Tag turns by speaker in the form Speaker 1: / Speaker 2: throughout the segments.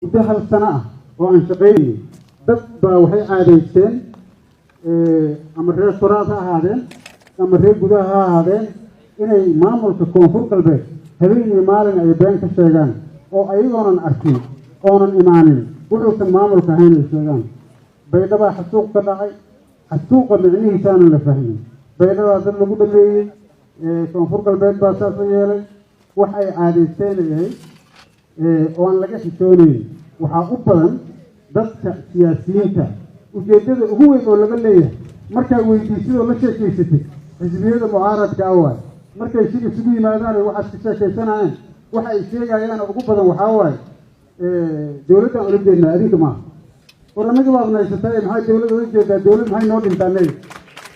Speaker 1: Muddo hal sano ah oo aan shaqaynayay, dad baa waxay caadaysteen, ama reer koraad ha ahaadeen ama reer gudaha ha ahaadeen, inay maamulka Koonfur Galbeed habeen iyo maalin ay been ka sheegaan, oo ayagoonan arkin oonan imaanin wuxuusan maamulka ahayn ay sheegaan. Baydhabaa xasuuq ka dhacay, xasuuqa micnihiisaanan la fahmin. Baydhabaa dad lagu dhameeyey, Koonfur Galbeed baa saas la yeelay. Wax ay caadaysteen ay ahayd oo aan laga xishoonayn. Waxaa u badan dadka siyaasiyiinta. Ujeeddada ugu weyn oo laga leeyahay markaa weydiisidoo la sheekaysatay xisbiyada mucaaradka ah waaye. Markay shir isugu yimaadaan ay waxaad ka sheekaysanayaan, waxa ay sheegayaan ugu badan waxaa waaye dowladdaan ula jeednaa, adinka maaha. War, annaga baad naysatay, maxaa dowladda ula jeedaa? Dowlad maxay noo dhintaa?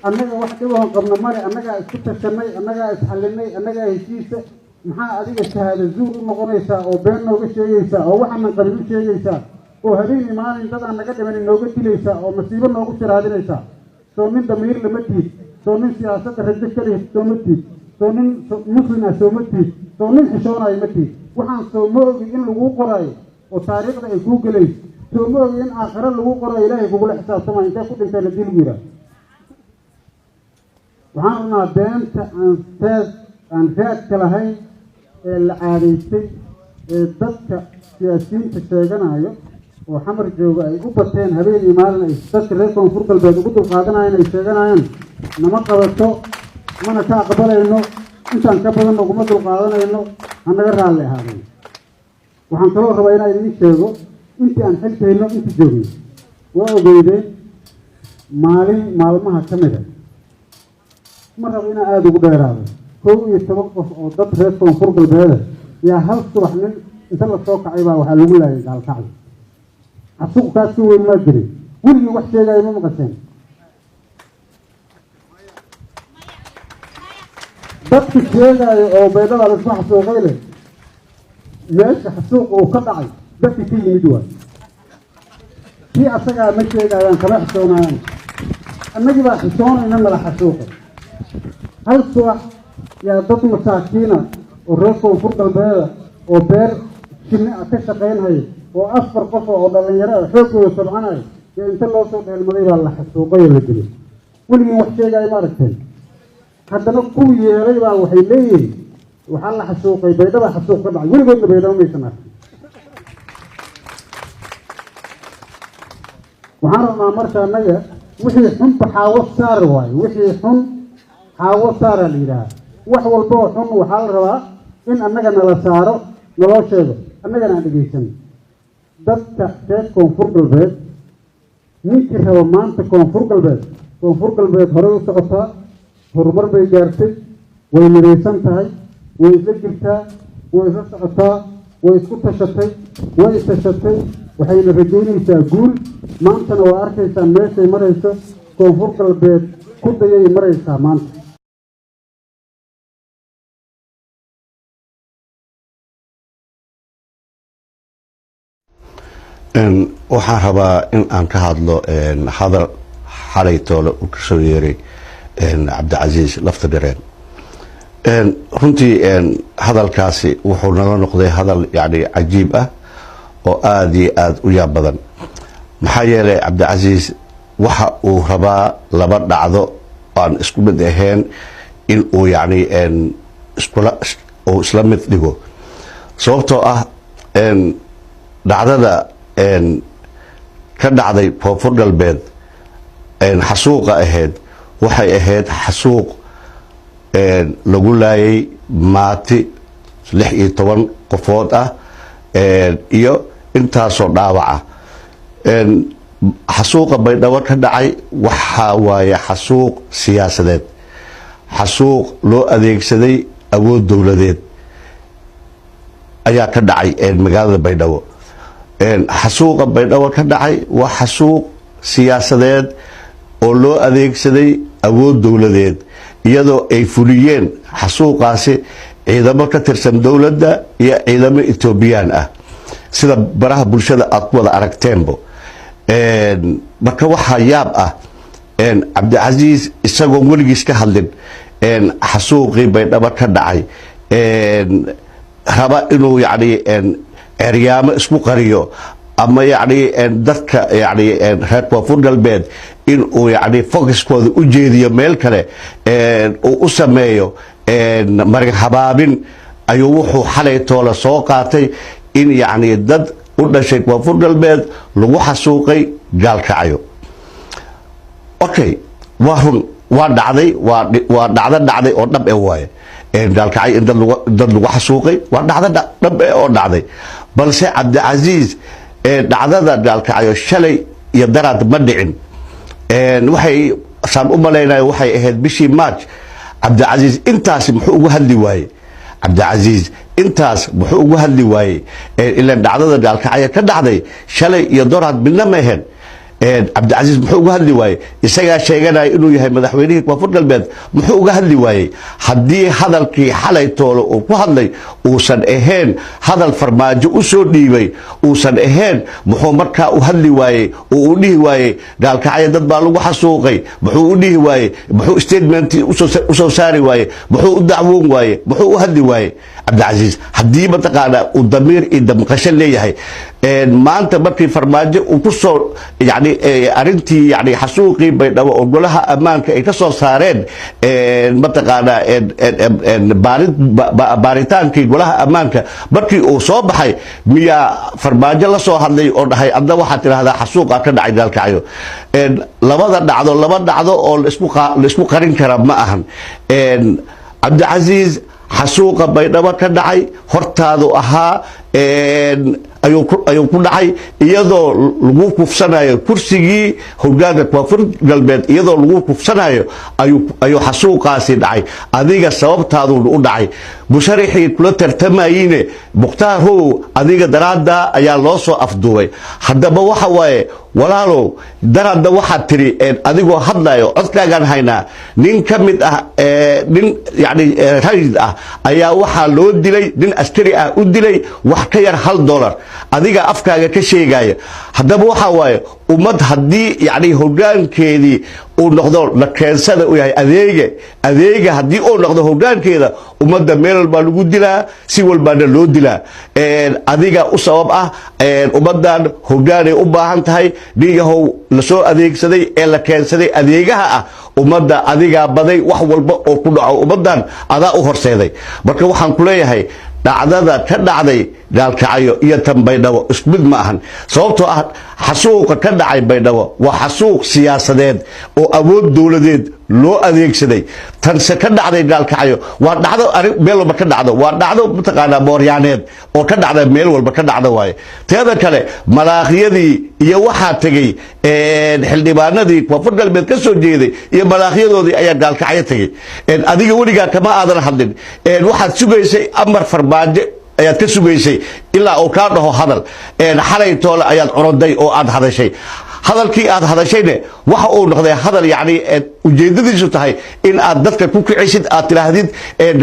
Speaker 1: Annaga wax dhibahan qabna male. Annagaa isku tashanay, annagaa isxallinay, annagaa heshiisa. Maxaa adiga shahaada zuur u noqonaysaa oo been nooga sheegaysaa oo waxaanan qabin u sheegaysaa oo habeenii maalin dad aan naga dhimanin nooga dilaysaa oo masiibo noogu shiraadinaysaa? Soo nin damiir lama tiid? Soo nin siyaasadda rajo ka leh sooma tiid? Soo nin muslim ah sooma tiid? Soo nin xishoonayo ma tiid? Waxaan soo ma ogi in laguu qoraayo oo taariikhda ay kuu gelayso? Soo ma ogi in aakhiro laguu qoraayo, Ilaahay kugula xisaabtamayo, intee ku dhintay hadii lagu yidhaah? Waxaan rabnaa beenta aan teed aan raadka lahayn ee la caadaystay ee dadka siyaasiyiinta sheeganayo oo Xamar jooga ay u bateen, habeen iyo maalin ay dadka reer Koonfur Galbeed ugu dulqaadanayaan ay sheeganayaan, nama qabato, mana ka aqbalayno. Intaan ka badanna uguma dulqaadanayno, hanaga raalli ahaadeen. Waxaan kaloo rabaa inaan idiin sheego, intii aan xilkayno inta joogno, waa ogeydeen maalin maalmaha ka mida, ma rabo inaan aada ugu dheeraado, 11 qof oo dad reer Koonfur Galbeeda yaa hal subax nin inta lasoo kacay baa waxaa lagu laayay Gaalkacyo. Xasuuq kaas ka weyn maa jirin weligii. Wax sheegaayo ma maqasheen? Dadka sheegaayo oo Baydhada laisku xasuuqay leh, meesha xasuuqa uu ka dhacay dadka ka yimid waay. Kii asagaa ma sheegaayaan, kama xishoonayaan. Annagii baa xishoonayna nala xasuuqay. Hal subax yaa dad masaakiina oo reer Koonfur Galbeeda oo beer shinni ah ka shaqaynhaya oo afar qof oo dhallinyaro ah xooggooda sabcanaya yaa inta loo soo dheelmaday baa la xasuuqay oo la dilay. Weligiin wax sheegaayo ma aragteen? Haddana kuwii yeelay baa waxay leeyihiin waxaa la xasuuqay Baydhaba, xasuuq ka dhacay. Weligoodna Baydhabo maysan arkin. Waxaan rabnaa marka annaga wixii xunba xaawo saar waayo. Wixii xun xaawo saaraa la yidhaahaa. Wax walba oo xun waxaa la rabaa in annaga nala saaro, naloo sheego, annagana aan dhegaysano. Dadka reer Koonfur Galbeed, ninkii raba maanta Koonfur Galbeed, Koonfur Galbeed horey u socotaa, horumar bay gaartay, way midaysan tahay, way isla jirtaa, way isla socotaa, way isku tashatay, way istashatay, waxayna rajaynaysaa guul. Maantana waa arkaysaa meeshay marayso. Koonfur Galbeed ku dayay maraysaa maanta.
Speaker 2: Waxaan rabaa in aan ka hadlo hadal xalay toole uu kasoo yeeray Cabdicasiis Laftagareen. Runtii hadalkaasi wuxuu nala noqday hadal yani cajiib ah oo aada iyo aada u yaab badan, maxaa yeelay Cabdicasiis waxa uu rabaa laba dhacdo aan isku mid ahayn in uu yani iskula uu isla mid dhigo, sababtoo ah dhacdada ka dhacday Koonfur Galbeed xasuuqa ahayd waxay ahayd xasuuq lagu laayay maati 16 qofood ah iyo intaasoo dhaawac ah. Xasuuqa Baydhabo ka dhacay waxaa waaye xasuuq siyaasadeed, xasuuq loo adeegsaday awood dowladeed ayaa ka dhacay magaalada Baydhabo. Xasuuqa Baydhabo ka dhacay waa xasuuq siyaasadeed oo loo adeegsaday awood dowladeed, iyadoo ay fuliyeen xasuuqaasi ciidamo ka tirsan dowladda iyo ciidamo Etoobiyaan ah, sida baraha bulshada aada ku wada aragteenbo. Marka waxaa yaab ah Cabdicasiis isagoon weligiis ka hadlin xasuuqii Baydhabo ka dhacay, raba inuu yacni ceryaamo isku qariyo. Ama yacni dadka yacni reer Koonfur Galbeed in uu yacni focuskooda u jeediyo meel kale, uu u sameeyo marin habaabin, ayuu wuxuu xalay toola soo qaatay in yacni dad u dhashay Koonfur Galbeed lagu xasuuqay Gaalkacyo. Okay, waa run, waa dhacday, waa dhacdo dhacday oo dhab e waaye. Gaalkacyo in dad lagu xasuuqay waa dhacdo dhab e oo dhacday. Balse Cabdicasiis, dhacdada Gaalkacyo shalay iyo daraad ma dhicin. Waxay saan u malaynaya waxay ahayd bishii March. Cabdicasiis intaasi muxuu ugu hadli waaye? Cabdicasiis intaas muxuu ugu hadli waayey? Ilaan dhacdada Gaalkacyo ka dhacday shalay iyo doraad midna ma ahayn. Cabdicasiis muxuu uga hadli waayey? Isagaa sheeganaya inuu yahay madaxweynihii Koonfur Galbeed. Muxuu uga hadli waayey haddii hadalkii xalay toole uu ku hadlay uusan ahayn hadal Farmaajo u soo dhiibay uusan ahayn? Muxuu markaa u hadli waayey oo u dhihi waayey Gaalkacyo dad baa lagu xasuuqay? Muxuu u dhihi waayey? Muxuu statement usoo saari waayey? Muxuu u dacwoon waayey? Muxuu u hadli waayey Cabdicasiis haddii mataqaanaa uu damiir iyo damqasho leeyahay? Maanta markii Farmaajo uu ku soo yani arrintii yani xasuuqii Baydhabo oo golaha ammaanka ay ka soo saareen, mataqaanaa, baaritaankii golaha ammaanka markii uu soo baxay, miyaa Farmaajo la soo hadlay oo dhahay adna waxaad tidhahdaa xasuuqa ka dhacay Gaalkacyo? Labada dhacdo laba dhacdo oo laisku qarin kara ma ahan. Cabdicasiis, xasuuqa Baydhabo ka dhacay hortaadu ahaa ayuu ku dhacay, iyadoo lagu kufsanayo kursigii hogaanka Koonfur Galbeed, iyadoo lagu kufsanayo ayuu xasuuqaasi dhacay. Adiga sababtaaduna u dhacay. Musharaxii kula tartamayine, Mukhtaar Robow, adiga daraadda ayaa loo soo afduubay. Haddaba waxa waaye, walaalow, daraadda waxaad tiri adigoo hadlayo, codkaagaan haynaa, nin ka mid ah, nin yani rayid ah ayaa waxaa loo dilay, nin askari ah u dilay wax ka yar $1, adiga afkaaga ka sheegaya. Haddaba waxa waaye, ummad haddii yani hogaankeedii uu noqdo la keensada uu yahay adeege, adeega haddii uu noqdo hogaankeeda, ummadda meel walbaa lagu dilaa, si walbaana loo dilaa. Adiga u sabab ah. Ummaddan hogaanay u baahan tahay. Nin yahow lasoo adeegsaday ee la keensaday adeegaha ah, ummadda adigaa baday. Wax walba oo ku dhaco ummaddan adaa u horseeday. Marka waxaan ku leeyahay, dhacdada ka dhacday Gaalkacyo iyo tan Baydhabo isku mid ma ahan, sababtoo ah xasuuqa ka dhacay Baydhabo waa xasuuq siyaasadeed oo awood dowladeed loo adeegsaday. Tanse ka dhacday Gaalkacyo waa dhacdo arrin meel walba ka dhacdo, waa dhacdo mataqaanaa mooryaaneed oo ka dhacda meel walba ka dhacda waaye. Teeda kale, malaaqyadii iyo waxaa tegey xildhibaanadii Koonfur Galbeed ka soo jeeday iyo malaaqyadoodii ayaa Gaalkacyo tegey. Adiga weligaa kama aadan hadlin. Waxaad sugaysay amar Farmaajo ayaad ka sugaysay ilaa uu kaa dhaho hadal. Xalay toole ayaad curoday oo aad hadashay. Hadalkii aad hadashayne waxa uu noqday hadal yacni ujeedadiisu tahay in aad dadka ku kicisid, aad tidhaahdid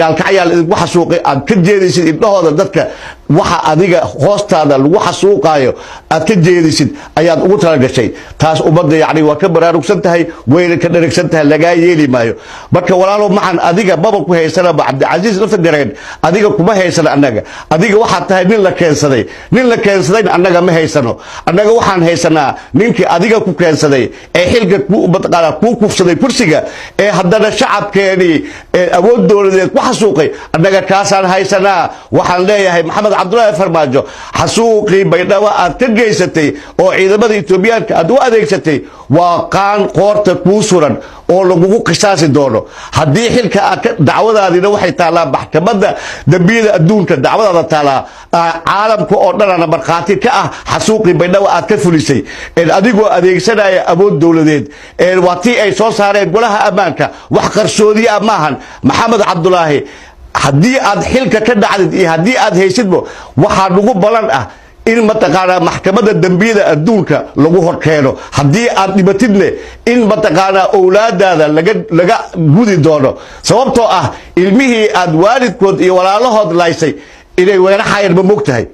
Speaker 2: Gaalkacyaa la idinku xasuuqay, aad ka jeedisid indhahooda dadka waxa adiga hoostaada lagu xasuuqaayo aad ka jeedisid ayaad ugu talagashay. Taas ummadda yacni waa ka baraarugsan tahay, wayna ka dheragsan tahay. Lagaa yeeli maayo. Marka walaalo maxan, adiga maba ku haysanaba. Cabdicasiis Lafta Gareen, adiga kuma haysano annaga. Adiga waxaad tahay nin la keensaday. Nin la keensadayna annaga ma haysano. Annaga waxaan haysanaa ninkii adiga ku keensaday ee xilka mataqaanaa kuu kufsaday kursiga, ee haddana shacabkeenii ee awood dowladeed ku xasuuqay. Annaga kaasaan haysanaa. Waxaan leeyahay Maxamed Cabdulaahi Farmaajo, xasuuqii Baydhabo aad ka geysatay oo ciidamada Etoobiyaanka aad u adeegsatay waa qaan qoorta kuu suran oo lagugu qisaasi doono haddii xilka aad ka dacwadaadina waxay taallaa Maxkamadda Dambiyada Adduunka. Dacwadaada taallaa caalamka oo dhanana markhaati ka ah xasuuqii Baydhabo aad ka fulisay adigoo adeegsanaya awood dowladeed. Waa tii ay soo saareen golaha ammaanka, wax qarsoodi ah maahan. Maxamed Cabdulaahi, haddii aad xilka ka dhacdid iyo haddii aad haysidbo, waxaa nagu balan ah in mataqaanaa Maxkamadda Dembiyada Adduunka lagu horkeeno. Haddii aad dhibatidne, in mataqaanaa owlaadaada laga gudi doono, sababtoo ah ilmihii aad waalidkood iyo walaalahood laysay inay weeraxayeen ma mog tahay?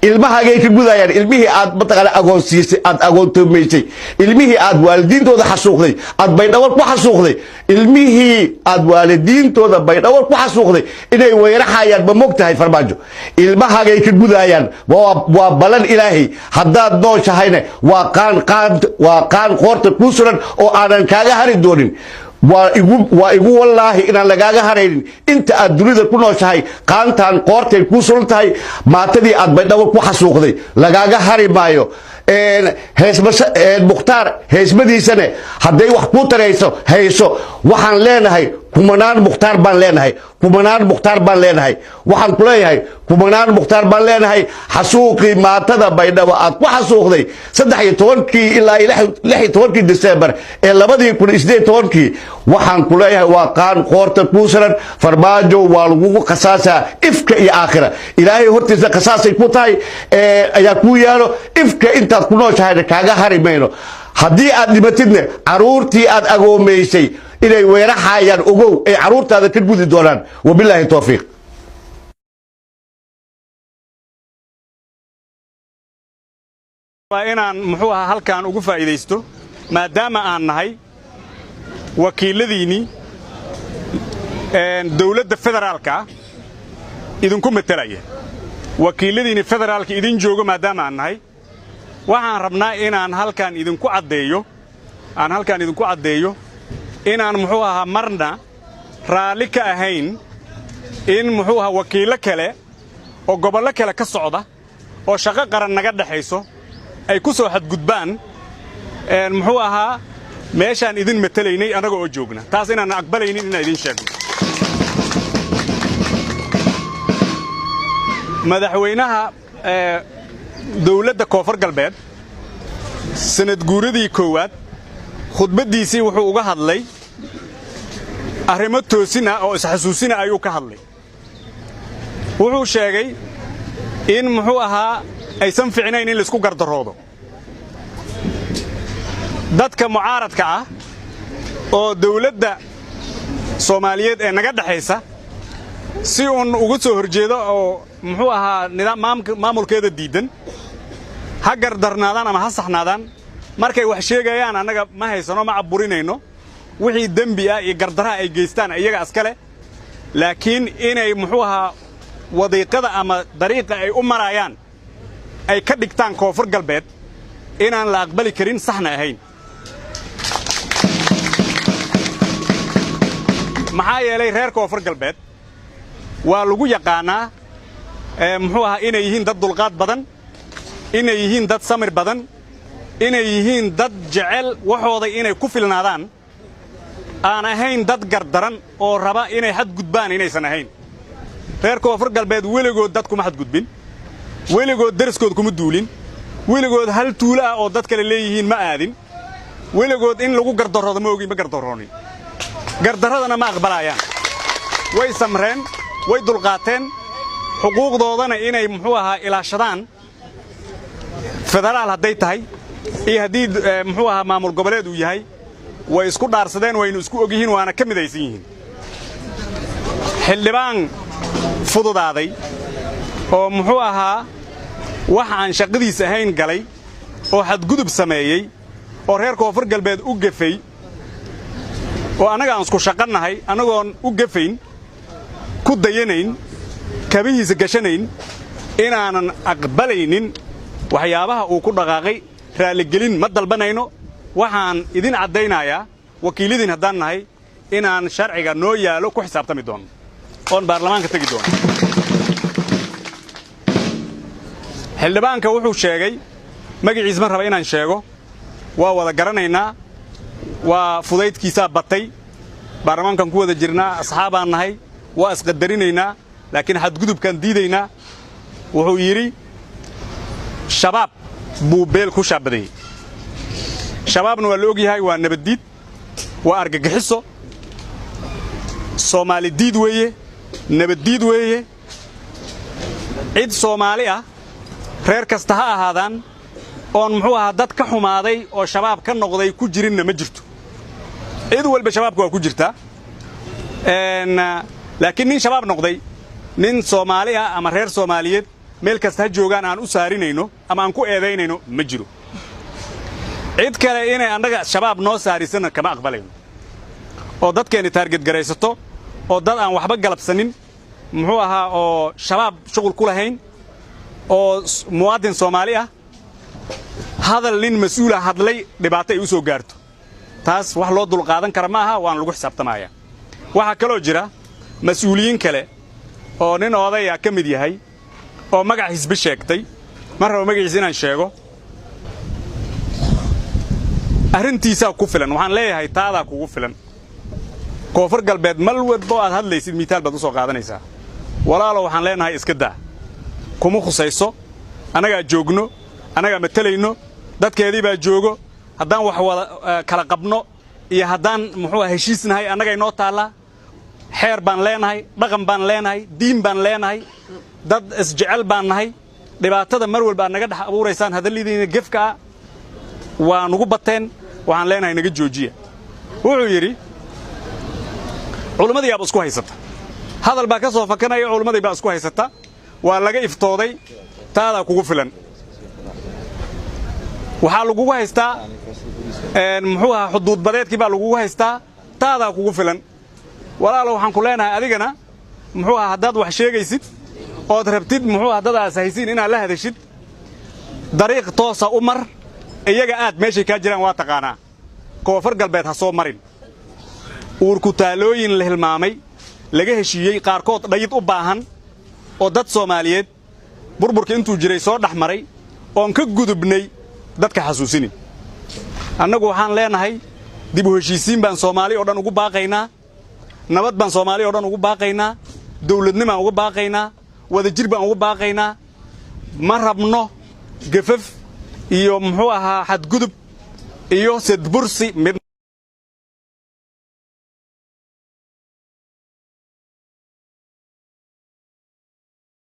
Speaker 2: Ilmahaagay ka gudayaan, ilmihii aad mataqaana agoonsiisay, aad agoontoomaysay, ilmihii aad waalidiintooda xasuuqday, aad Baydhabo ku xasuuqday, ilmihii aad waalidiintooda Baydhabo ku xasuuqday inay weeraxayaan, ma mog tahay, Farmaajo? Ilmahaagay ka gudayaan. Waa balan Ilaahay. Haddaad nooshahayna waa qaan qaan, waa qaan qoorta kuu suran oo aanan kaaga hari doonin. Waa igu wallaahi inaan lagaaga haraynin inta aad dunida ku nooshahay. Qaantaan qoortay kuu suran tahay, maatadii aad Baydhabo ku xasuuqday lagaaga hari maayo. Mukhtaar heesmadiisane hadday wax kuu tarayso, hayso. Waxaan leenahay kumanaan Mukhtaar baan leenahay, kumanaan Mukhtaar baan leenahay. Waxaan ku leeyahay, kumanaan Mukhtaar baan leenahay. Xasuuqii maatada Baydhabo aad ku xasuuqday 13-kii ilaa 16-kii Disembar ee 2018-kii, waxaan ku leeyahay waa qaan qoorta kuu saran, Farmaajo. Waa lagugu khasaasaa ifka iyo aakhira. Ilaahay hortiisa khasaasay ku tahay ayaa kuu yaalo. Ifka intaad ku nooshahayna kaaga hari mayno. Haddii aad dhimatidne, caruurtii aad agoomaysay inay weeraxayaan ogow, ay caruurtaada ka gudi doonaan. Wabilaahi towfiiq.
Speaker 3: Waa inaan muxuu ahaa halkaan ugu faa'iidaysto, maadaama aan nahay wakiilladiinnii dawladda federaalka ah idinku metelaya, wakiilladiinni federaalka idin joogo maadaama aan nahay, waxaan rabnaa inaan halkaan idinku caddeeyo, aan halkaan idinku caddeeyo inaan muxuu ahaa marna raalli ka ahayn in muxuu ahaa wakiillo kale oo gobollo kale ka socda oo shaqo qaran naga dhexayso ay ku soo xadgudbaan muxuu ahaa meeshaan idin metelaynay annaga oo joogna. Taas inaan aqbalaynin inaan idin sheegno. Madaxweynaha dawladda Koonfur Galbeed sanad guuradii koowaad khudbaddiisii wuxuu uga hadlay arrimo toosin ah oo isxasuusina ayuu ka hadlay. Wuxuu sheegay in muxuu ahaa aysan ficnayn in laisku gardaroodo. Dadka mucaaradka ah oo dawladda Soomaaliyeed ee naga dhexaysa si uun uga soo horjeedo oo muxuu ahaa nidaam maamulkeeda diiddan, ha gardarnaadaan ama ha saxnaadaan, markay wax sheegayaan annaga ma haysano, ma cabburinayno. Wixii dembi ah iyo gardaraha ay geystaan iyaga iskale, laakiin inay muxuu ahaa wadiiqada ama dariiqa ay u maraayaan ay ka dhigtaan Koonfur Galbeed inaan la aqbali karin, saxna ahayn. Maxaa yeelay, reer Koonfur Galbeed waa lagu yaqaannaa muxuu ahaa inay yihiin dad dulqaad badan, inay yihiin dad samir badan, inay yihiin dad jecel waxooda inay ku filnaadaan, aan ahayn dad gardaran oo raba inay xadgudbaan inaysan ahayn. Reer Koonfur Galbeed weligood dad kuma xadgudbin, weligood deriskood kuma duulin, weligood hal tuulo ah oo dad kale leeyihiin ma aadin, weligood in lagu gardarroodo ma ogin, ma gardarroonin, gardarradana ma aqbalaayaan. Way samreen, way dulqaateen, xuquuqdoodana inay muxuu ahaa ilaashadaan, federaal hadday tahay iyo haddii muxuu ahaa maamul goboleed uu yahay, way isku dhaarsadeen, waynu isku og yihiin, waana ka midaysan yihiin. Xildhibaan fududaaday oo muxuu ahaa wax aan shaqadiis ahayn galay oo xadgudub sameeyey oo reer Koonfur Galbeed u gefay oo annaga aan isku shaqannahay, annagoon u gefayn, ku dayanayn, kabihiisa gashanayn, inaanan aqbalaynin waxyaabaha uu ku dhaqaaqay. Raalligelin ma dalbanayno. Waxaan idin caddaynayaa, wakiilladiin haddaan nahay, inaan sharciga noo yaalo ku xisaabtami doono oon baarlamaanka tegi doono. Xildhibaanka wuxuu sheegay, magaciis ma raba inaan sheego, waa wada garanaynaa, waa fudaydkiisaa batay. Baarlamaankan ku wada jirnaa, asxaabaan nahay, waa isqadarinaynaa, laakiin xadgudubkaan diidaynaa. Wuxuu yidhi Shabaab buu beel ku shaabadayey. Shabaabna waa la og yahay, waa nabaddiid, waa argagixiso, Soomaali diid weeye, nabaddiid weeye. Cid Soomaali ah, reer kasta ha ahaadaan, oon muxuu ahaa dad ka xumaaday oo Shabaab ka noqday ku jirinna ma jirto. Cid walba Shabaabka waa ku jirtaa, laakiin nin Shabaab noqday, nin Soomaali ah ama reer Soomaaliyeed Meel kasta ha joogaan, aan u saarinayno ama aan ku eedaynayno ma jiro. Cid kale inay annaga Shabaab noo saarisana kama aqbalayno, oo dadkeenni target garaysato, oo dad aan waxba galabsanin, muxuu ahaa, oo Shabaab shuqul ku lahayn, oo muwaadin Soomaali ah, hadal nin mas-uula hadlay dhibaato ay u soo gaarto, taas wax loo dulqaadan kara ma aha, waana lagu xisaabtamaya. Waxaa kaloo jira mas-uuliyiin kale oo nin odaya ka mid yahay oo magac xisbi sheegtay. Ma rabo magaciisa inaan sheego, arrintiisaa ku filan. Waxaan leeyahay, taadaa kugu filan. Koonfur Galbeed mal walbo aad hadlaysid miitaal baad u soo qaadanaysaa. Walaalo, waxaan leenahay, iska daa, kuma khusayso. Annagaa joogno, annagaa matalayno, dadkeedii baa joogo. Haddaan wax wada kala qabno iyo haddaan, muxuu, heshiisnahay, annagay noo taallaa. Xeer baan leenahay, dhaqan baan leenahay, diin baan leenahay, dad isjecel baan nahay. Dhibaatada mar walba aad naga dhex abuuraysaan hadallidiina gefka ah waa nugu bateen. Waxaan leenahay, naga joojiya. Wuxuu yidhi culimmadii yaaba isku haysata. Hadal baa ka soo fakanaya, culimmadii baa isku haysata, waa laga iftooday. Taadaa kugu filan. Waxaa lagugu haystaa, muxuu ahaa, xuduudbadeedkii baa lagugu haystaa. Taadaa kugu filan. Walaalo, waxaan ku leenahay, adigana, muxuu ahaa, haddaad wax sheegaysid ood rabtid, muxuu aha, dadaas haysiin inaad la hadashid, dariiq toosa u mar. Iyaga aad meeshay kaa jiraan waa taqaanaa. Koonfur Galbeed ha soo marin. Uurkutaalooyin la hilmaamay, laga heshiiyey, qaarkood dhayid u baahan, oo dad Soomaaliyeed burburka intuu jiray soo dhex maray oon ka gudubnay, dadka xasuusinin. Annagu waxaan leenahay, dib u heshiisiin baan Soomaali oo dhan ugu baaqaynaa, nabad baan Soomaali oo dhan ugu baaqaynaa, dawladnimaan ugu baaqaynaa, wadajir baan ugu baaqaynaa. Ma rabno gefaf iyo, muxuu ahaa, xadgudub iyo sedbursi mid.